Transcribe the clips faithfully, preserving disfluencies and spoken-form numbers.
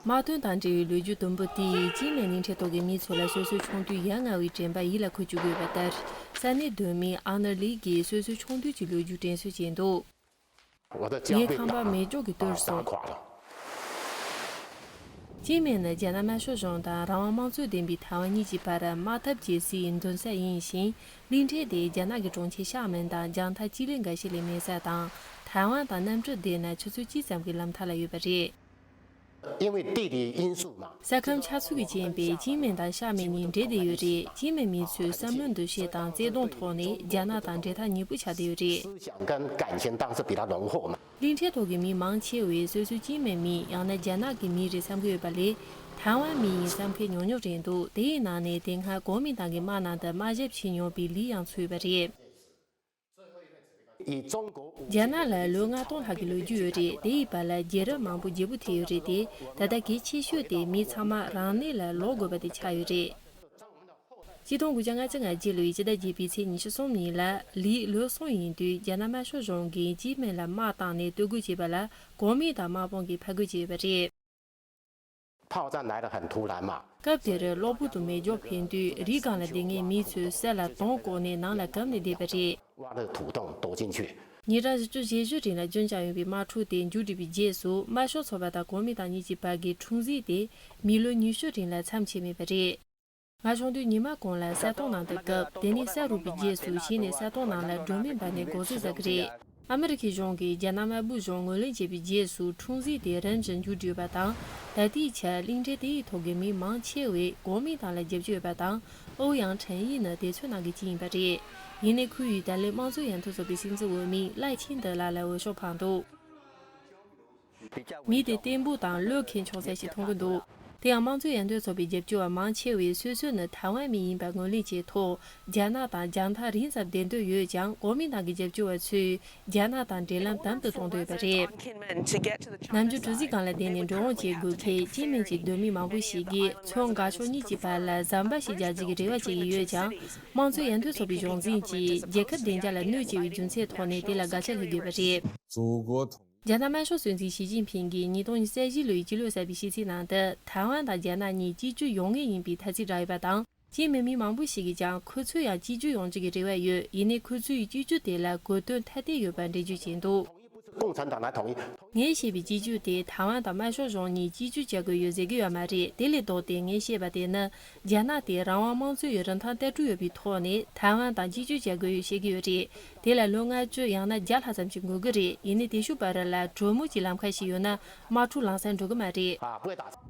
དམག་དོན་དང་འབྲེལ་བའི་ལོ་རྒྱུས་དུམ་བུ་དེས་ཅིན་མེན་གླིང་ཕྲན་ཐོག་གི་མི་ཚོ་ལ་སོ་སོའི་ཆུང་དུས་ཡ་ང་བའི་དྲན་པ་ཡིད་ལ་འཁོར་བཅུག་དགོས་པ་ལྟར། ས་གནས་མདོ་མི་ཨ་ནར་ལི་གིས་སོ་སོའི་ཆུང་དུས་ཀྱི་ལོ་རྒྱུས་དྲན་གསོ་བྱས་འདུག་ངའི་ཁང་པ་མེ་སྒྱོགས་ཀྱིས་གཏོར་སོང་། ཅིན་མེན་ནི་རྒྱ་ནག་དམར་ཤོག་གཞུང་དང་རང་དབང་དམངས་གཙོ་ལྡན་པའི་ཐའེ་ཝན་གཉིས་ཀྱི་བར་དམག་འཐབ་བྱེད་སའི་མདུན་ས་ཡིན་ཞིང་། གླིང་ཕྲན་དེ་རྒྱ་ནག་གི་གྲོང་ཁྱེར་ཤ་མེན་དང་རྒྱང་ཐག་སྤྱི་ལེ་འགའ་ཤས་ལས་མེད་ས་དང་། ཐའེ་ཝན་དང་གནམ་གྲུ་བསྡད་ན་ཆུ་ཚོད་གཅིག་ཙམ་གྱི་ལམ་ཐག་ལ་ཡོད་པ་རེད། 因为地理因素嘛， ས་ཁམས་ཆགས་ཚུལ་གྱི་རྐྱེན་པས་ཅིན་མེན་དང་ཤ་མེན་གཉིས་འདྲེས་བསྡད་ཡོད་རེད། ཅིན་མེན་མི་ཚོའི་བསམ་བློའི་འདུ་ཤེས་དང་བརྩེ་དུང་ཐོག་ནས་རྒྱ་ནག་དང་འབྲེལ་ཐག་ཉེ་པོ་ཆགས་བསྡད་ཡོད་རེད། 思想跟感情当时比较浓厚嘛。 གླིང་ཕྲན་ཐོག་གི་མི་མང་ཆེ་བས་སོ་སོ་ཅིན་མེན་མི་ཡང་ན་རྒྱ་ནག་གི་མི་རེད་བསམ་གྱི་ཡོད་པ་ལས། ཐའེ་ཝན་མི་ཡིན་བསམ་མཁན་ཉུང་ཉུང་རེད་འདུག་དེའི་ནང་ནས་དེ་སྔ་གོ་མིན་ཏང་གི་དམག་ནང་དུ་དམག་ཞབས་བྱས་མྱོང་བའི་ལི་ཡང་ཚུད་ཡོད་པ་རེད། 以中国 རྒྱ་ནག་ལ་ལོ་ལྔ་སྟོང་ལྷག་གི་ལོ་རྒྱུས་ཡོད་རེད། དེ་ཡི་བར་ལ་རྒྱལ་རབས་མང་པོ་བརྗེ་པོ་ཐེབས་ཡོད་རེད་དེ། ད་ལྟ་གལ་ཆེ་ཤོས་དེ་མི་ཚང་མ་རང་གནས་ལ་ལོག་དགོས་པ་དེ་ཆགས་ཡོད་རེད། ཆིག་སྟོང་དགུ་བརྒྱ་ལྔ་བཅུ་ང་བརྒྱད་ལོའི་སྤྱི་ཟླ་བརྒྱད་པའི་ཚེས་ཉི་ཤུ་གསུམ་ཉིན་ལ་ལིའི་ལོ་གསུམ་ཡིན་དུས་རྒྱ་ནག་དམར་ཤོག་གཞུང་གིས་ཅིན་མེན་ལ་དམག་བཏང་ནས་གཏོར་རྒོལ་བྱས་པ་ལ་གོ་མིན་ཏང་དམག་དཔུང་གིས་ཕར་རྒོལ་བྱས་ཡོད་པ་རེད། 炮弹来得很突然嘛。 སྐབས་དེར་གློ་བུར་དུ་མེ་སྒྱོགས་འཕེན་དུས་རི་སྒང་ལ་བསྡད་མཁན་མི་ཚོས་ས་ལ་དོང་བརྐོས་ནས་ནང་ལ་བསྒམས་ནས་བསྡད་པ་རེད། 挖了土洞躲进去。 ཉིན་གྲངས་བཞི་བཅུ་ཞེ་བཞི་རིང་ལ་རྒྱུན་བསྐྱངས་ཡོད་པའི་དམག་འཁྲུག་དེ་མཇུག་བསྒྲིལ་བའི་རྗེས་སུ་དམར་ཤོག་ཚོགས་པ་དང་གོ་མིན་ཏང་གཉིས་ཀྱི་བར་གྱི་འཁྲུག་འཛིང་དེ་མི་ལོ་ཉི་ཤུ་རིང་ལ་མཚམས་ཆད་མེད་པ་རེད། ང་ཆུང་དུས་ཉི་མ་གུང་ལ་ས་དོང་ནང་དུ་བརྒབ། དེ་ནས་ས་རུབ་པའི་རྗེས་སུ་གཞི་ནས་ས་དོང་ནང་ལ་སྒྲོན་མེ་འབར་ནས་དགོང་ཟས་ཟ་གི་རེད། ཨ་མི་རི་ཁའི་གཞུང་གིས་རྒྱ་ནག་དམར་པོའི་གཞུང་ངོས་ལེན་བྱས་པའི་རྗེས་སུ་འཁྲུག་འཛིང་དེ་རིམ་བཞིན་མཇུག་བསྒྲིལ་བ་དང་། ད་ལྟའི་ཆར་གླིང་ཕྲན་དེ་ཡི་ཐོག་གི་མི་མང་ཆེ་བས་གོ་མིན་ཏང་ལ་རྒྱབ་སྐྱོར་ཡོད་པ་དང་། ཨོ་ཡང་ཁྲེན་ཡི་ནི་དེ་ཚོའི་ནང་གི་གཅིག་ཡིན་པ་རེད། ཡིན་ནའི་ཁོ་ཡིས་ད་ལན་དམངས་གཙོ་ཡར་ཐོན་ཚོགས་པའི་སྲིད་འཛིན་འོས་མི་ལའེ་ཆིང་ཏེ་ལགས་ལ་འོས་ཤོག་འཕངས་འདུག་མི་དེ་བརྟན་པོ་དང་བློས་འཁེལ་ཆོག་ས་ཞིག་མཐོང་གི་འདུག་དེ་ཡང་དམངས་གཙོ་ཡར་ཐོན་ཚོགས་པའི་རྒྱབ་སྐྱོར་བ་མང་ཆེ་བས་སོ་སོ་ནི་ཐའེ་ཝན་མི་ཡིན་པ་ངོས་ལེན་བྱས་ཐོག་རྒྱ་ནག་དང་རྒྱང་ཐག་རིང་ཙམ་བསྡད་འདོད་ཡོད་ཀྱང་། གོ་མིན་ཏང་གི་རྒྱབ་སྐྱོར་བ་ཚོས་རྒྱ་ནག་དང་འབྲེལ་ལམ་དམ་དུ་གཏོང་འདོད་པ་རེད། ནམ་རྒྱུན་གྲུ་གཟིངས་སྒང་ལ་བསྡད་ནས་འགྲོ་འོང་བྱེད་དགོས་མཁན་ཅིན་མེན་གྱི་སྡོད་མི་མང་པོ་ཞིག་གིས་མཚོ་འགག་ཕྱོགས་གཉིས་ཀྱི་བར་ལ་ཟམ་པ་ཞིག་རྒྱག་རྒྱུ་གི་རེ་བ་བྱེད་ཀྱི་ཡོད་ཀྱང་། དམངས་གཙོ་ཡར་ཐོན་ཚོགས་པའི་གཞུང་འཛིན་གྱིས་རྒྱལ་ཁབ་བདེ་འཇགས་ལ་གནོད་སྐྱེལ་བའི་རྒྱུ་མཚན་ཐོག་ནས་དེ་ལ་དགག་བྱ་སླེབས་དགོས་པ་རེད། 祖国统 རྒྱ་ནག་དམར་ཤོག་སྲིད་འཛིན་ཞི་ཅིན་ཕིང་གིས་ཉིས་སྟོང་ཉེར་བཞི་ལོའི་སྤྱི་ལོ་གསར་པའི་ཕྱི་ཚེས་ནང་དུ་ཐའེ་ཝན་དང་རྒྱ་ནག་གཉིས་གཅིག་གྱུར་ཡོང་ངེས་ཡིན་པའི་ཐ་ཚིག་བསྒྲགས་ཡོད་པ་དང་། ཅིན་མེན་མི་མང་པོ་ཞིག་གིས་ཀྱང་ཁོ་ཚོས་ཡང་གཅིག་གྱུར་ཡོང་རྒྱུ་གི་རེ་བ་ཡོད། ཡིན་ནའི་ཁོ་ཚོའི་གཅིག་གྱུར་དེ་ལ་གོ་དོན་ཐ་དད་ཡོད་པ་འགྲེལ་བརྗོད་བྱས་འདུག 共产党来统一。 ངས་བཤད་པའི་གཅིག་གྱུར་དེ་ཐའེ་ཝན་དང་དམར་ཤོག་གཞུང་གཉིས་གཅིག་གྱུར་བྱ་དགོས་ཡོད་ཟེར་གྱི་ཡོད་མ་རེད། དེ་ལས་ལྡོག་སྟེ་ངས་བཤད་པ་དེ་ནི། རྒྱ་ནག་དེ་རང་དབང་དམངས་གཙོའི་རིན་ཐང་ལྟ་གྲུབ་ཡོད་པའི་ཐོག་ནས་ཐའེ་ཝན་དང་གཅིག་གྱུར་བྱ་དགོས་ཡོད་བཤད་ཀྱི་ཡོད་རེད། དེ་ལ་ལོ་ལྔ་བཅུ་ཡང་ན་བརྒྱ་ལྷག་ཙམ་ཞིག་འགོར་གྱི་རེད། ཡིན་ནའི་དེ་ཤུགས་བར་ལ་གྲོས་མོལ་གྱི་ལམ་ཁ་ཞིག་ཡོད་ན་དམག་འཁྲུག་ལམ་སང་འགྲོ་གི་མ་རེད།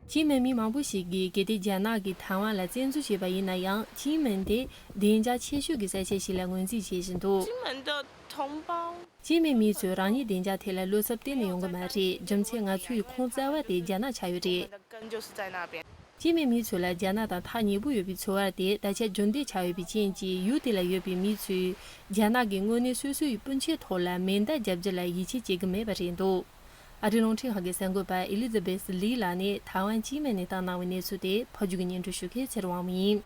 ཅིན་མེན་མི་མང་པོ་ཞིག་གིས་གལ་ཏེ་རྒྱ་ནག་གིས་ཐའེ་ཝན་ལ་བཙན་འཛུལ་བྱས་པ་ཡིན་ན་ཡང་། ཅིན་མེན་དེ་བདེ་འཇགས་ཆེ་ཤོས་ཀྱི་ས་ཆ་ཞིག་ལ་ངོས་འཛིན་བྱེད་བཞིན་འདུག 金门的同胞 ཅིན་མེན་མི་ཚོས་རང་ཉིད་བདེ་འཇགས་ཐད་ལ་བློ་འཚབ་གཏན་ནས་ཡོང་གི་མ་རེད། རྒྱུ་མཚན་ང་ཚོའི་ཁོང་རྩ་བ་དེ་རྒྱ་ནག་ཆགས་ཡོད་རེད། 根就是在那边。 ཅིན་མེན་མི་ཚོ་ལ་རྒྱ་ནག་དང་ཐག་ཉེ་པོ་ཡོད་པའི་ཚོར་བ་དེ་ད་ཆ་རྒྱུན་ལྡན་ཆགས་ཡོད་པའི་རྐྱེན་གྱིས། ཡུལ་དེ་ལ་ཡོད་པའི་མི་ཚོས་རྒྱ་ནག་གིས་དངོས་གནས་སོ་སོའི་སྤུན་མཆེད་ཐོག་ལ་མེ་མདའ་བརྒྱབ་རྒྱུ་ལ་ཡིད་ཆེས་བྱེད་ཀྱི་མེད་པ་རེད་འདུག་ཨ་རིའི་རླུང་འཕྲིན་ཁང་གི་གསར་འགོད་པ་ཨེ་ལི་ཛ་བེ་སི་ལི་ལགས་ནས་ཐའེ་ཝན་ཅིན་མེན་ནས་བཏང་གནང་བའི་གནས་ཚུལ་དེ་ཕབ་སྒྱུར་གྱིས་སྙན་སྒྲོན་ཞུ་མཁན་ཚེ་རིང་དབང་མོ་ཡིན།